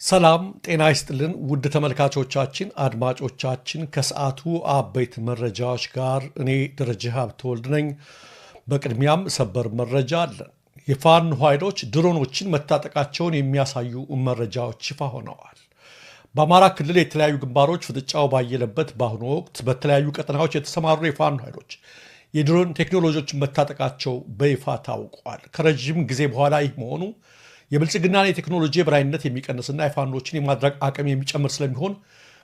ሰላም ጤና ይስጥልን ውድ ተመልካቾቻችን፣ አድማጮቻችን፣ ከሰዓቱ አበይት መረጃዎች ጋር እኔ ደረጀ ሀብተወልድ ነኝ። በቅድሚያም ሰበር መረጃ አለን። የፋኖ ኃይሎች ድሮኖችን መታጠቃቸውን የሚያሳዩ መረጃዎች ይፋ ሆነዋል። በአማራ ክልል የተለያዩ ግንባሮች ፍጥጫው ባየለበት በአሁኑ ወቅት በተለያዩ ቀጠናዎች የተሰማሩ የፋኖ ኃይሎች የድሮን ቴክኖሎጂዎችን መታጠቃቸው በይፋ ታውቋል። ከረዥም ጊዜ በኋላ ይህ መሆኑ የብልጽግናን የቴክኖሎጂ የበላይነት የሚቀንስና የፋኖችን የማድረግ አቅም የሚጨምር ስለሚሆን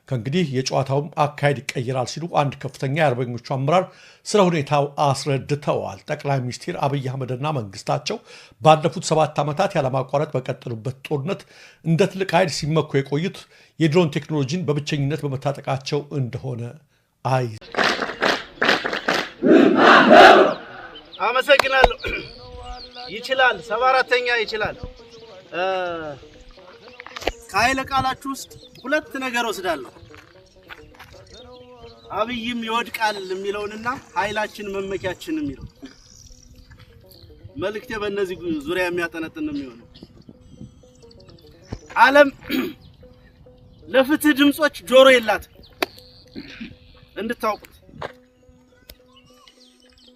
ከእንግዲህ የጨዋታውም አካሄድ ይቀይራል ሲሉ አንድ ከፍተኛ የአርበኞቹ አመራር ስለ ሁኔታው አስረድተዋል። ጠቅላይ ሚኒስትር አብይ አህመድና መንግስታቸው ባለፉት 7 ዓመታት ያለማቋረጥ በቀጠሉበት ጦርነት እንደ ትልቅ ኃይል ሲመኩ የቆዩት የድሮን ቴክኖሎጂን በብቸኝነት በመታጠቃቸው እንደሆነ አይ አመሰግናለሁ። ይችላል፣ 74ኛ ይችላል። ከኃይለ ቃላችሁ ውስጥ ሁለት ነገር ወስዳለሁ። አብይም ይወድቃል የሚለውንና ኃይላችን መመኪያችን የሚለው መልእክቴ በእነዚህ ዙሪያ የሚያጠነጥን ነው የሚሆነው። ዓለም ለፍትህ ድምጾች ጆሮ የላትም፣ እንድታውቁት።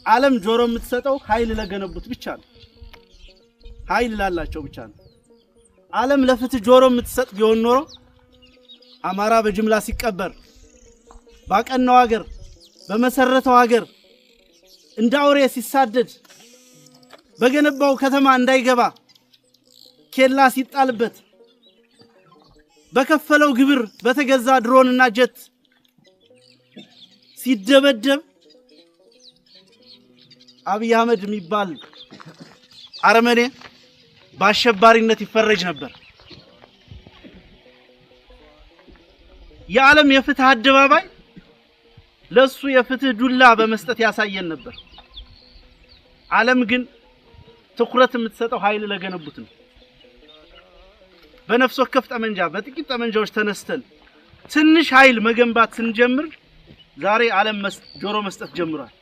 ዓለም ጆሮ የምትሰጠው ኃይል ለገነቡት ብቻ ነው፣ ኃይል ላላቸው ብቻ ነው። ዓለም ለፍትህ ጆሮ የምትሰጥ ቢሆን ኖሮ አማራ በጅምላ ሲቀበር ባቀናው ሀገር በመሰረተው ሀገር እንደ አውሬ ሲሳደድ በገነባው ከተማ እንዳይገባ ኬላ ሲጣልበት በከፈለው ግብር በተገዛ ድሮንና ጀት ሲደበደብ አብይ አህመድ የሚባል አረመኔ በአሸባሪነት ይፈረጅ ነበር። የዓለም የፍትህ አደባባይ ለሱ የፍትህ ዱላ በመስጠት ያሳየን ነበር። ዓለም ግን ትኩረት የምትሰጠው ኃይል ለገነቡት ነው። በነፍስ ወከፍ ጠመንጃ በጥቂት ጠመንጃዎች ተነስተን ትንሽ ኃይል መገንባት ስንጀምር ዛሬ ዓለም ጆሮ መስጠት ጀምሯል።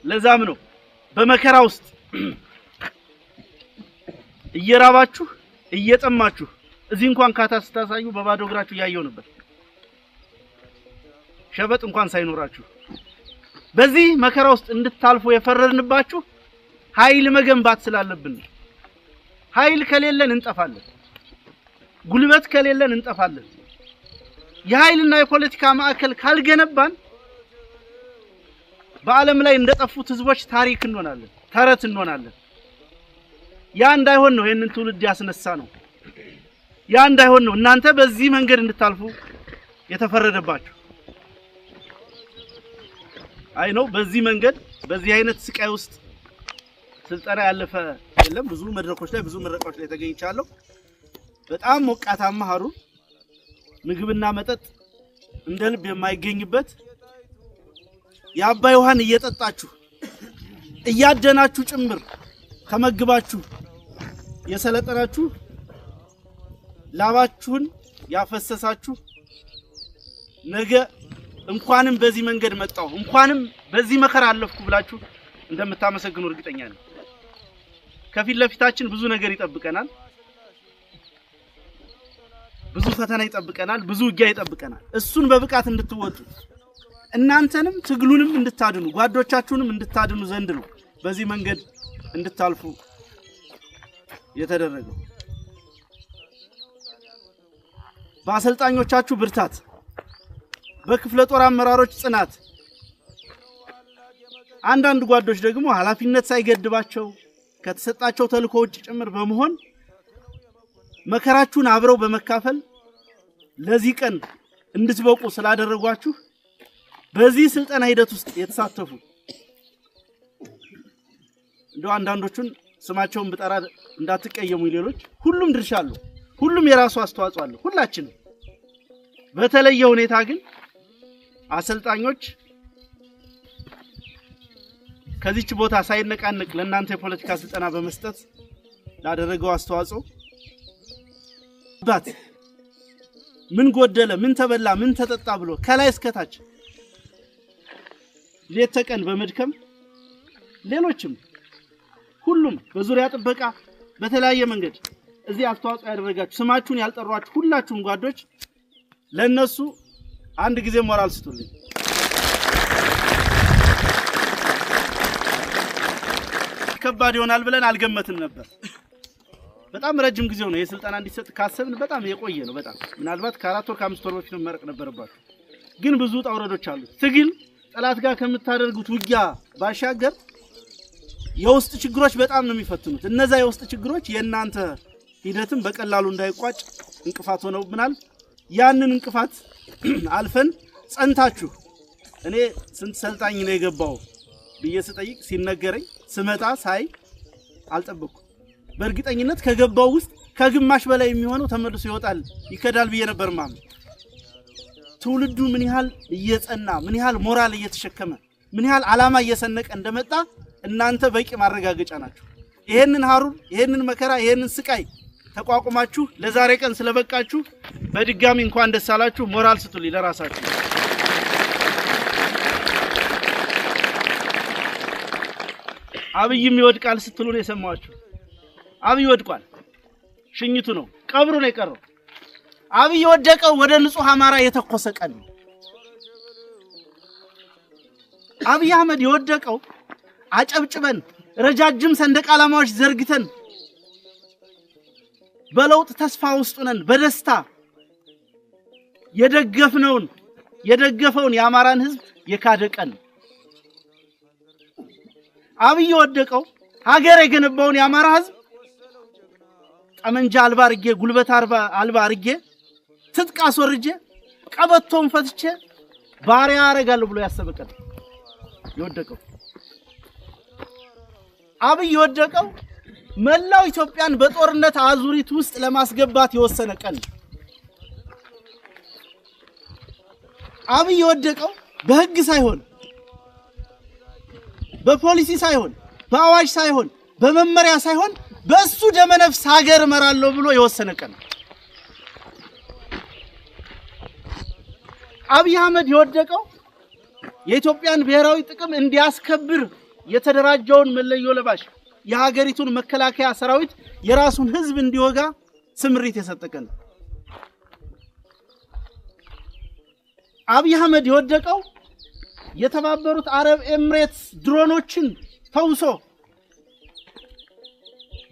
ለዛም ነው በመከራ ውስጥ እየራባችሁ እየጠማችሁ እዚህ እንኳን ካታ ስታሳዩ በባዶ እግራችሁ እያየው ነበር፣ ሸበጥ እንኳን ሳይኖራችሁ። በዚህ መከራ ውስጥ እንድታልፉ የፈረድንባችሁ ኃይል መገንባት ስላለብን ነው። ኃይል ከሌለን እንጠፋለን። ጉልበት ከሌለን እንጠፋለን። የኃይልና የፖለቲካ ማዕከል ካልገነባን በዓለም ላይ እንደጠፉት ህዝቦች ታሪክ እንሆናለን፣ ተረት እንሆናለን። ያ እንዳይሆን ነው ይሄንን ትውልድ ያስነሳ ነው። ያ እንዳይሆን ነው እናንተ በዚህ መንገድ እንድታልፉ የተፈረደባችሁ። አይ ነው በዚህ መንገድ በዚህ አይነት ስቃይ ውስጥ ስልጠና ያለፈ የለም። ብዙ መድረኮች ላይ ብዙ ምረቃዎች ላይ ተገኝቻለሁ። በጣም ሞቃታማ ሀሩር፣ ምግብና መጠጥ እንደ ልብ የማይገኝበት፣ የአባይ ውሃን እየጠጣችሁ እያደናችሁ ጭምር ተመግባችሁ የሰለጠናችሁ ላባችሁን ያፈሰሳችሁ ነገ እንኳንም በዚህ መንገድ መጣሁ እንኳንም በዚህ መከራ አለፍኩ ብላችሁ እንደምታመሰግኑ እርግጠኛ ነኝ። ከፊት ለፊታችን ብዙ ነገር ይጠብቀናል። ብዙ ፈተና ይጠብቀናል። ብዙ ውጊያ ይጠብቀናል። እሱን በብቃት እንድትወጡ እናንተንም ትግሉንም እንድታድኑ ጓዶቻችሁንም እንድታድኑ ዘንድ ነው በዚህ መንገድ እንድታልፉ የተደረገው። በአሰልጣኞቻችሁ ብርታት፣ በክፍለ ጦር አመራሮች ጽናት፣ አንዳንድ ጓዶች ደግሞ ኃላፊነት ሳይገድባቸው ከተሰጣቸው ተልእኮ ውጭ ጭምር በመሆን መከራችሁን አብረው በመካፈል ለዚህ ቀን እንድትበቁ ስላደረጓችሁ በዚህ ስልጠና ሂደት ውስጥ የተሳተፉ እንደው አንዳንዶቹን ስማቸውን ብጠራ እንዳትቀየሙ፣ ሌሎች ሁሉም ድርሻ አለው። ሁሉም የራሱ አስተዋጽኦ አለው። ሁላችንም በተለየ ሁኔታ ግን አሰልጣኞች ከዚች ቦታ ሳይነቃነቅ ለእናንተ የፖለቲካ ስልጠና በመስጠት ላደረገው አስተዋጽኦ ባት ምን ጎደለ፣ ምን ተበላ፣ ምን ተጠጣ ብሎ ከላይ እስከታች ሌት ተቀን በመድከም ሌሎችም ሁሉም በዙሪያ ጥበቃ በተለያየ መንገድ እዚህ አስተዋጽኦ ያደረጋችሁ ስማችሁን ያልጠሯችሁ ሁላችሁም ጓዶች ለነሱ አንድ ጊዜ ሞራል ስጡልኝ። ከባድ ይሆናል ብለን አልገመትም ነበር። በጣም ረጅም ጊዜው ነው የስልጠና እንዲሰጥ ካሰብን በጣም የቆየ ነው። በጣም ምናልባት ከ4 ወር ከ5 ወር በፊት መመረቅ ነበረባችሁ። ግን ብዙ ውጣ ውረዶች አሉት። ትግል ጠላት ጋር ከምታደርጉት ውጊያ ባሻገር የውስጥ ችግሮች በጣም ነው የሚፈትኑት። እነዛ የውስጥ ችግሮች የእናንተ ሂደትም በቀላሉ እንዳይቋጭ እንቅፋት ሆነውብናል። ያንን እንቅፋት አልፈን ጸንታችሁ እኔ ስንት ሰልጣኝ ነው የገባው ብዬ ስጠይቅ ሲነገረኝ ስመጣ ሳይ አልጠበቅኩም። በእርግጠኝነት ከገባው ውስጥ ከግማሽ በላይ የሚሆነው ተመልሶ ይወጣል ይከዳል ብዬ ነበር ማምን። ትውልዱ ምን ያህል እየጸና ምን ያህል ሞራል እየተሸከመ ምን ያህል ዓላማ እየሰነቀ እንደመጣ እናንተ በቂ ማረጋገጫ ናችሁ። ይሄንን ሀሩር ይሄንን መከራ ይሄንን ስቃይ ተቋቁማችሁ ለዛሬ ቀን ስለበቃችሁ በድጋሚ እንኳን ደስ አላችሁ። ሞራል ስጡልኝ ለራሳችሁ። አብይም ይወድቃል ስትሉ ነው የሰማኋችሁ። አብይ ወድቋል። ሽኝቱ ነው ቀብሩ ነው የቀረው። አብይ ወደቀው ወደ ንጹህ አማራ የተኮሰ ቀን ነው። አብይ አህመድ የወደቀው አጨብጭበን ረጃጅም ሰንደቅ ዓላማዎች ዘርግተን በለውጥ ተስፋ ውስጥ ነን በደስታ የደገፈውን የአማራን ህዝብ የካደ ቀን ነው። አብይ የወደቀው ሀገር የገነባውን የአማራ ህዝብ ጠመንጃ አልባ አርጌ ጉልበት አልባ አርጌ ትጥቅ አስወርጄ ቀበቶን ፈትቼ ባሪያ አረጋለሁ ብሎ ያሰበ ቀን የወደቀው። አብይ የወደቀው መላው ኢትዮጵያን በጦርነት አዙሪት ውስጥ ለማስገባት የወሰነ ቀን። አብይ የወደቀው በህግ ሳይሆን በፖሊሲ ሳይሆን በአዋጅ ሳይሆን በመመሪያ ሳይሆን በሱ ደመነፍስ ሀገር እመራለሁ ብሎ የወሰነ ቀን። አብይ አህመድ የወደቀው የኢትዮጵያን ብሔራዊ ጥቅም እንዲያስከብር የተደራጀውን መለዮ ለባሽ የሀገሪቱን መከላከያ ሰራዊት የራሱን ህዝብ እንዲወጋ ስምሪት የሰጠ ቀን። አብይ አህመድ የወደቀው የተባበሩት አረብ ኤምሬትስ ድሮኖችን ተውሶ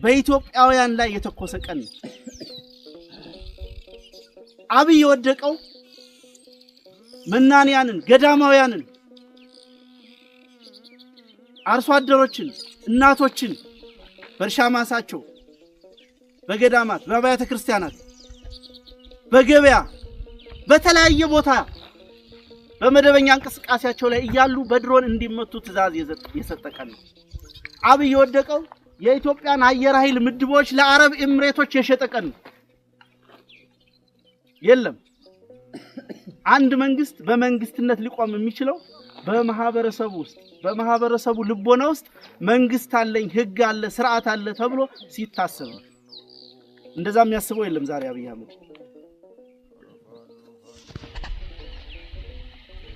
በኢትዮጵያውያን ላይ የተኮሰ ቀን። አብይ የወደቀው መናንያንን፣ ገዳማውያንን፣ አርሶ አደሮችን፣ እናቶችን በእርሻ ማሳቸው፣ በገዳማት፣ በአብያተ ክርስቲያናት፣ በገበያ፣ በተለያየ ቦታ በመደበኛ እንቅስቃሴያቸው ላይ እያሉ በድሮን እንዲመቱ ትዕዛዝ የሰጠ ቀን ነው። አብይ የወደቀው የኢትዮጵያን አየር ኃይል ምድቦች ለአረብ ኤምሬቶች የሸጠ ቀን ነው። የለም አንድ መንግስት በመንግስትነት ሊቆም የሚችለው በማህበረሰቡ ውስጥ በማህበረሰቡ ልቦና ውስጥ መንግስት አለኝ፣ ህግ አለ፣ ስርዓት አለ ተብሎ ሲታሰብ ነው። እንደዛ የሚያስበው የለም ዛሬ አብይ አህመድ።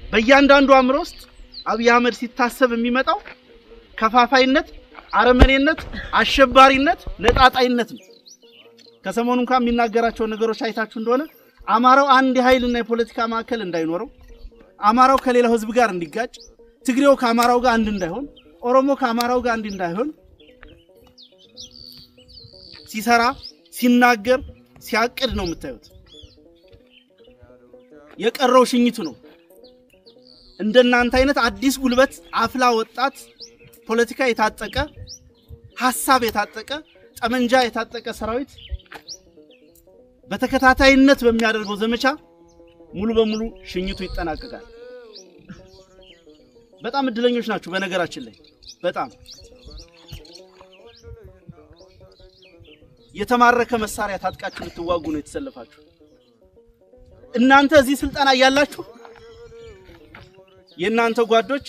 በእያንዳንዱ አእምሮ ውስጥ አብይ አህመድ ሲታሰብ የሚመጣው ከፋፋይነት፣ አረመኔነት፣ አሸባሪነት፣ ነጣጣይነት ነው። ከሰሞኑ እንኳን የሚናገራቸው ነገሮች አይታችሁ እንደሆነ አማራው አንድ የኃይልና የፖለቲካ ማዕከል እንዳይኖረው፣ አማራው ከሌላው ህዝብ ጋር እንዲጋጭ፣ ትግሬው ከአማራው ጋር አንድ እንዳይሆን፣ ኦሮሞ ከአማራው ጋር አንድ እንዳይሆን ሲሰራ፣ ሲናገር፣ ሲያቅድ ነው የምታዩት። የቀረው ሽኝቱ ነው። እንደናንተ አይነት አዲስ ጉልበት አፍላ ወጣት ፖለቲካ የታጠቀ ሐሳብ የታጠቀ ጠመንጃ የታጠቀ ሰራዊት በተከታታይነት በሚያደርገው ዘመቻ ሙሉ በሙሉ ሽኝቱ ይጠናቀቃል። በጣም እድለኞች ናችሁ። በነገራችን ላይ በጣም የተማረከ መሳሪያ ታጥቃችሁ ልትዋጉ ነው የተሰለፋችሁ። እናንተ እዚህ ስልጠና እያላችሁ የእናንተ ጓዶች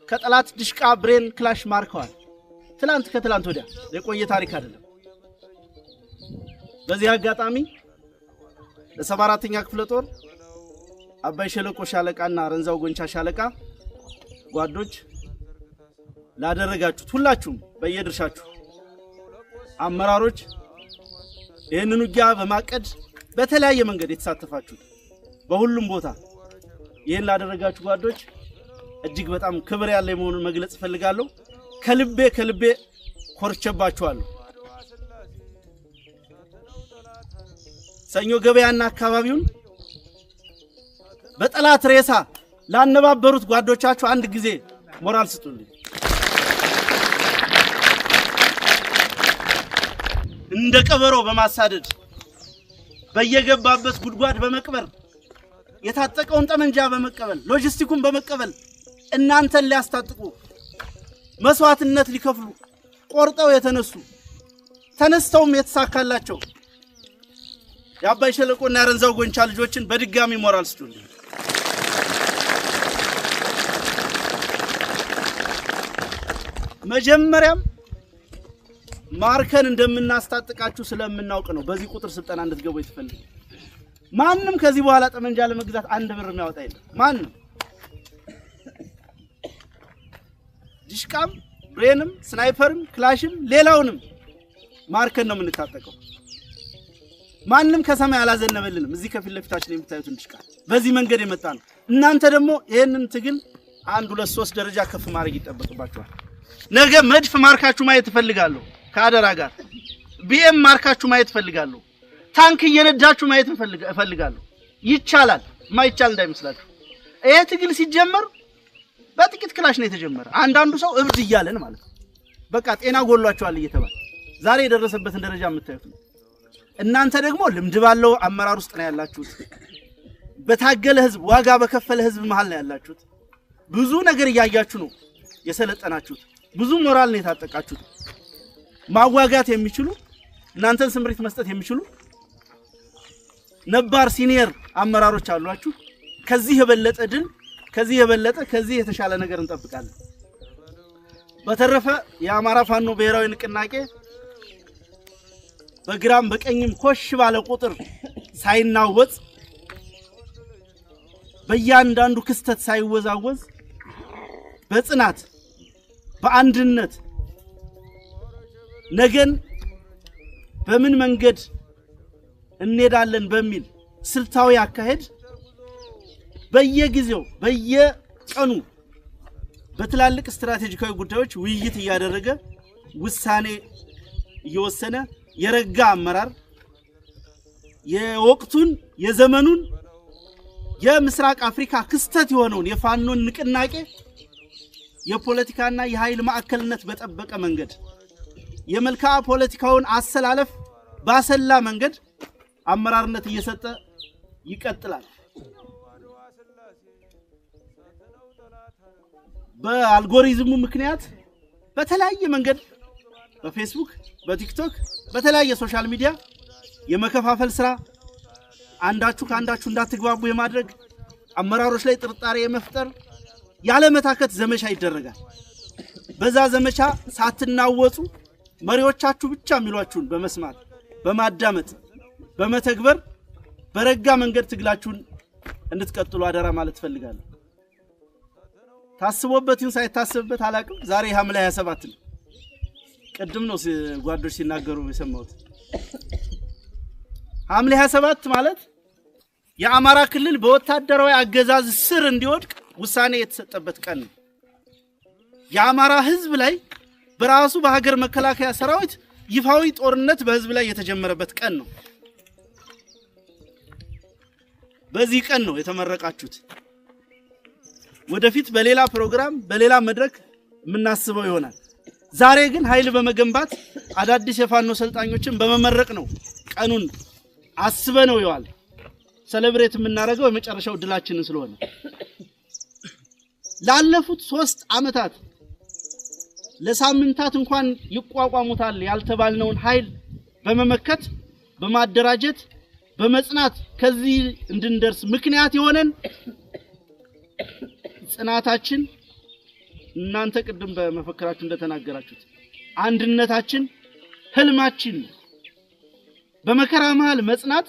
ከጠላት ድሽቃ፣ ብሬን፣ ክላሽ ማርከዋል። ትላንት ከትላንት ወዲያ የቆየ ታሪክ አይደለም። በዚህ አጋጣሚ ለ74ኛ ክፍለ ጦር አባይ ሸለቆ ሻለቃና ረንዛው ጎንቻ ሻለቃ ጓዶች ላደረጋችሁት ሁላችሁም በየድርሻችሁ አመራሮች፣ ይህንን ውጊያ በማቀድ በተለያየ መንገድ የተሳተፋችሁት በሁሉም ቦታ ይህን ላደረጋችሁ ጓዶች እጅግ በጣም ክብር ያለ መሆኑን መግለጽ እፈልጋለሁ። ከልቤ ከልቤ ኮርቼባችኋለሁ። ሰኞ ገበያና አካባቢውን በጠላት ሬሳ ላነባበሩት ጓዶቻችሁ አንድ ጊዜ ሞራል ስጡልኝ። እንደ ቀበሮ በማሳደድ በየገባበት ጉድጓድ በመቅበር የታጠቀውን ጠመንጃ በመቀበል ሎጂስቲኩን በመቀበል እናንተን ሊያስታጥቁ መስዋዕትነት ሊከፍሉ ቆርጠው የተነሱ ተነስተውም የተሳካላቸው የአባይ ሸለቆና የአረንዛው ጎንቻ ልጆችን በድጋሚ ሞራል ስጡልኝ። መጀመሪያም ማርከን እንደምናስታጥቃችሁ ስለምናውቅ ነው በዚህ ቁጥር ስልጠና እንድትገቡ የተፈለገ። ማንም ከዚህ በኋላ ጠመንጃ ለመግዛት አንድ ብር የሚያወጣ የለም። ማንም ዲሽቃም፣ ብሬንም፣ ስናይፐርም፣ ክላሽም ሌላውንም ማርከን ነው የምንታጠቀው። ማንም ከሰማይ አላዘነበልንም። እዚህ ከፊት ለፊታችን የምታዩትን ዲሽቃ በዚህ መንገድ የመጣ ነው። እናንተ ደግሞ ይህንን ትግል 1 2 3 ደረጃ ከፍ ማድረግ ይጠበቅባችኋል። ነገ መድፍ ማርካችሁ ማየት እፈልጋለሁ። ከአደራ ጋር ቢኤም ማርካችሁ ማየት እፈልጋለሁ። ታንክ እየነዳችሁ ማየት እፈልጋለሁ። ይቻላል፣ ማይቻል እንዳይመስላችሁ። ይሄ ትግል ሲጀመር በጥቂት ክላሽ ነው የተጀመረ። አንዳንዱ ሰው እብድ እያለን ማለት ነው፣ በቃ ጤና ጎሏቸዋል እየተባለ ዛሬ የደረሰበትን ደረጃ የምታዩት ነው። እናንተ ደግሞ ልምድ ባለው አመራር ውስጥ ነው ያላችሁት። በታገለ ህዝብ፣ ዋጋ በከፈለ ህዝብ መሃል ነው ያላችሁት። ብዙ ነገር እያያችሁ ነው የሰለጠናችሁት። ብዙ ሞራል ነው የታጠቃችሁት። ማዋጋት የሚችሉ እናንተን ስምሪት መስጠት የሚችሉ ነባር ሲኒየር አመራሮች አሏችሁ። ከዚህ የበለጠ ድል፣ ከዚህ የበለጠ ከዚህ የተሻለ ነገር እንጠብቃለን። በተረፈ የአማራ ፋኖ ብሔራዊ ንቅናቄ በግራም በቀኝም ኮሽ ባለ ቁጥር ሳይናወጽ በእያንዳንዱ ክስተት ሳይወዛወዝ በጽናት በአንድነት ነገን በምን መንገድ እንሄዳለን በሚል ስልታዊ አካሄድ በየጊዜው በየቀኑ በትላልቅ ስትራቴጂካዊ ጉዳዮች ውይይት እያደረገ ውሳኔ እየወሰነ የረጋ አመራር የወቅቱን የዘመኑን የምስራቅ አፍሪካ ክስተት የሆነውን የፋኖን ንቅናቄ የፖለቲካና የኃይል ማዕከልነት በጠበቀ መንገድ የመልክዓ ፖለቲካውን አሰላለፍ ባሰላ መንገድ አመራርነት እየሰጠ ይቀጥላል። በአልጎሪዝሙ ምክንያት በተለያየ መንገድ በፌስቡክ፣ በቲክቶክ፣ በተለያየ social media የመከፋፈል ስራ አንዳችሁ ከአንዳችሁ እንዳትግባቡ የማድረግ አመራሮች ላይ ጥርጣሬ የመፍጠር ያለመታከት ዘመቻ ይደረጋል። በዛ ዘመቻ ሳትናወጹ መሪዎቻችሁ ብቻ የሚሏችሁን በመስማት በማዳመጥ በመተግበር በረጋ መንገድ ትግላችሁን እንድትቀጥሉ አደራ ማለት እፈልጋለሁ። ታስቦበት ይሁን ሳይታሰብበት አላውቅም። ዛሬ ሐምሌ 27 ነው። ቅድም ነው ጓዶች ሲናገሩ የሰማሁት። ሐምሌ 27 ማለት የአማራ ክልል በወታደራዊ አገዛዝ ስር እንዲወድቅ ውሳኔ የተሰጠበት ቀን ነው። የአማራ ሕዝብ ላይ በራሱ በሀገር መከላከያ ሰራዊት ይፋዊ ጦርነት በሕዝብ ላይ የተጀመረበት ቀን ነው። በዚህ ቀን ነው የተመረቃችሁት። ወደፊት በሌላ ፕሮግራም በሌላ መድረክ የምናስበው ይሆናል። ዛሬ ግን ኃይል በመገንባት አዳዲስ የፋኖ ሰልጣኞችን በመመረቅ ነው ቀኑን አስበነው ይዋል ሰለብሬት የምናደርገው የመጨረሻው ድላችንን ስለሆነ ላለፉት 3 ዓመታት ለሳምንታት እንኳን ይቋቋሙታል ያልተባልነውን ኃይል በመመከት በማደራጀት በመጽናት ከዚህ እንድንደርስ ምክንያት የሆነን ጽናታችን እናንተ ቅድም በመፈክራችሁ እንደተናገራችሁት አንድነታችን ህልማችን በመከራ መሃል መጽናት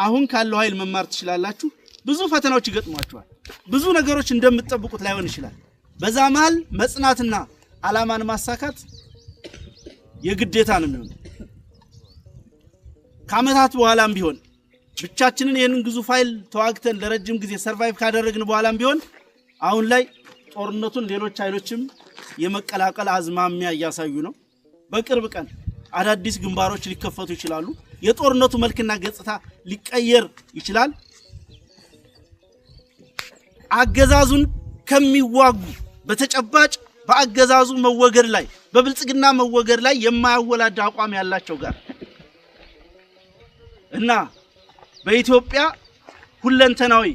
አሁን ካለው ኃይል መማር ትችላላችሁ። ብዙ ፈተናዎች ይገጥሟችኋል። ብዙ ነገሮች እንደምትጠብቁት ላይሆን ይችላል። በዛ መሃል መጽናትና አላማን ማሳካት የግዴታ ነው የሚሆነው። ከዓመታት በኋላም ቢሆን ብቻችንን ይህንን ግዙፍ ኃይል ተዋግተን ለረጅም ጊዜ survive ካደረግን በኋላም ቢሆን አሁን ላይ ጦርነቱን ሌሎች ኃይሎችም የመቀላቀል አዝማሚያ እያሳዩ ነው። በቅርብ ቀን አዳዲስ ግንባሮች ሊከፈቱ ይችላሉ። የጦርነቱ መልክና ገጽታ ሊቀየር ይችላል። አገዛዙን ከሚዋጉ በተጨባጭ በአገዛዙ መወገድ ላይ በብልጽግና መወገድ ላይ የማያወላዳ አቋም ያላቸው ጋር እና በኢትዮጵያ ሁለንተናዊ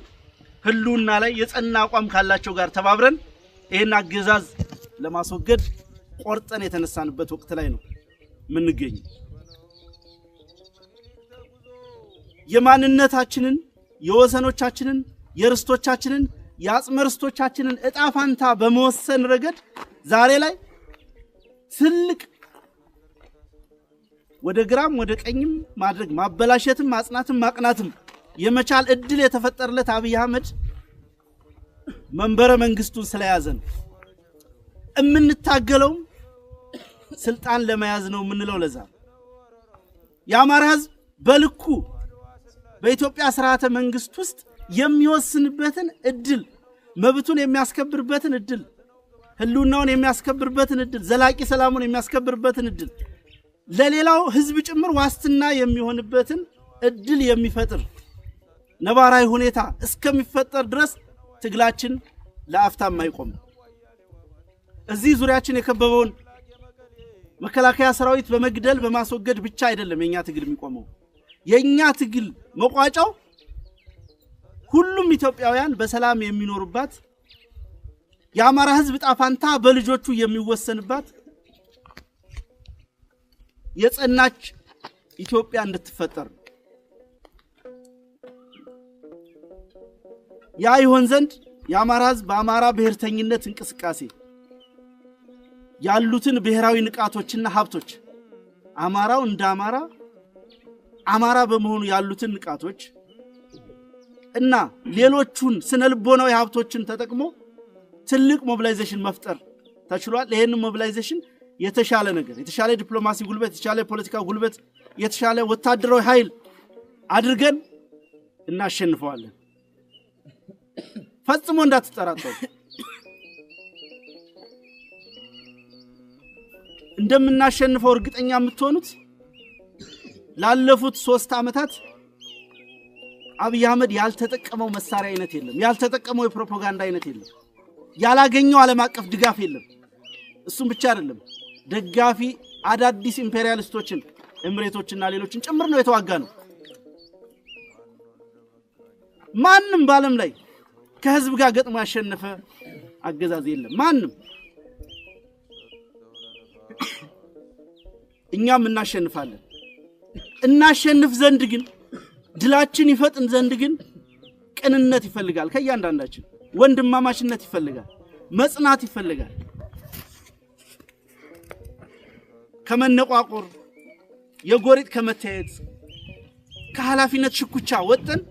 ህልውና ላይ የጸና አቋም ካላቸው ጋር ተባብረን ይሄን አገዛዝ ለማስወገድ ቆርጠን የተነሳንበት ወቅት ላይ ነው የምንገኘው። የማንነታችንን፣ የወሰኖቻችንን፣ የርስቶቻችንን፣ የአጽመ ርስቶቻችንን እጣ ፋንታ በመወሰን ረገድ ዛሬ ላይ ትልቅ ወደ ግራም ወደ ቀኝም ማድረግ ማበላሸትም ማጽናትም ማቅናትም የመቻል እድል የተፈጠረለት አብይ አህመድ መንበረ መንግስቱን ስለያዘ ነው። እምንታገለው ስልጣን ለመያዝ ነው የምንለው ለዛ ነው። የአማራ ህዝብ በልኩ በኢትዮጵያ ስርዓተ መንግስት ውስጥ የሚወስንበትን እድል፣ መብቱን የሚያስከብርበትን እድል፣ ህልውናውን የሚያስከብርበትን እድል፣ ዘላቂ ሰላሙን የሚያስከብርበትን እድል፣ ለሌላው ህዝብ ጭምር ዋስትና የሚሆንበትን እድል የሚፈጥር ነባራዊ ሁኔታ እስከሚፈጠር ድረስ ትግላችን ለአፍታም አይቆምም። እዚህ ዙሪያችን የከበበውን መከላከያ ሰራዊት በመግደል በማስወገድ ብቻ አይደለም የኛ ትግል የሚቆመው። የኛ ትግል መቋጫው ሁሉም ኢትዮጵያውያን በሰላም የሚኖሩባት፣ የአማራ ህዝብ ዕጣ ፋንታ በልጆቹ የሚወሰንባት የጸናች ኢትዮጵያ እንድትፈጠር ነው። ያ ይሆን ዘንድ የአማራ ህዝብ በአማራ ብሔርተኝነት እንቅስቃሴ ያሉትን ብሔራዊ ንቃቶችና ሀብቶች አማራው እንደ አማራ አማራ በመሆኑ ያሉትን ንቃቶች እና ሌሎቹን ስነ ልቦናዊ ሀብቶችን ተጠቅሞ ትልቅ mobilization መፍጠር ተችሏል። ይሄንን mobilization የተሻለ ነገር፣ የተሻለ ዲፕሎማሲ ጉልበት፣ የተሻለ የፖለቲካ ጉልበት፣ የተሻለ ወታደራዊ ኃይል አድርገን እናሸንፈዋለን። ፈጽሞ እንዳትጠራጠሩ። እንደምናሸንፈው እርግጠኛ የምትሆኑት ላለፉት 3 ዓመታት አብይ አህመድ ያልተጠቀመው መሳሪያ አይነት የለም፣ ያልተጠቀመው የፕሮፓጋንዳ አይነት የለም፣ ያላገኘው ዓለም አቀፍ ድጋፍ የለም። እሱም ብቻ አይደለም፣ ደጋፊ አዳዲስ ኢምፔሪያሊስቶችን ኤምሬቶችና ሌሎችን ጭምር ነው የተዋጋ ነው። ማንም በዓለም ላይ ከህዝብ ጋር ገጥሞ ያሸነፈ አገዛዝ የለም። ማንም። እኛም እናሸንፋለን። እናሸንፍ ዘንድ ግን ድላችን ይፈጥን ዘንድ ግን ቅንነት ይፈልጋል። ከእያንዳንዳችን ወንድማማችነት ይፈልጋል። መጽናት ይፈልጋል። ከመነቋቆር፣ የጎሪጥ ከመታየት፣ ከኃላፊነት ሽኩቻ ወጥተን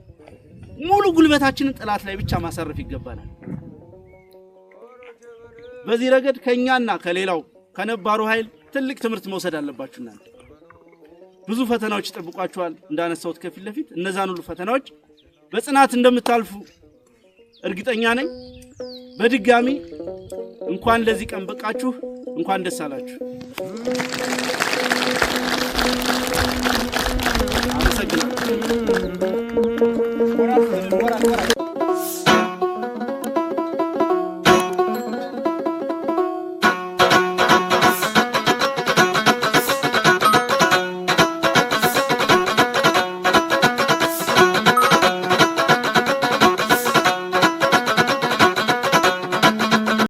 ሙሉ ጉልበታችንን ጠላት ላይ ብቻ ማሳረፍ ይገባናል። በዚህ ረገድ ከኛና ከሌላው ከነባሩ ኃይል ትልቅ ትምህርት መውሰድ አለባችሁ። እናንተ ብዙ ፈተናዎች ይጠብቋችኋል። እንዳነሳሁት ከፊት ለፊት እነዛን ሁሉ ፈተናዎች በጽናት እንደምታልፉ እርግጠኛ ነኝ። በድጋሚ እንኳን ለዚህ ቀን በቃችሁ፣ እንኳን ደስ አላችሁ። አመሰግናለሁ።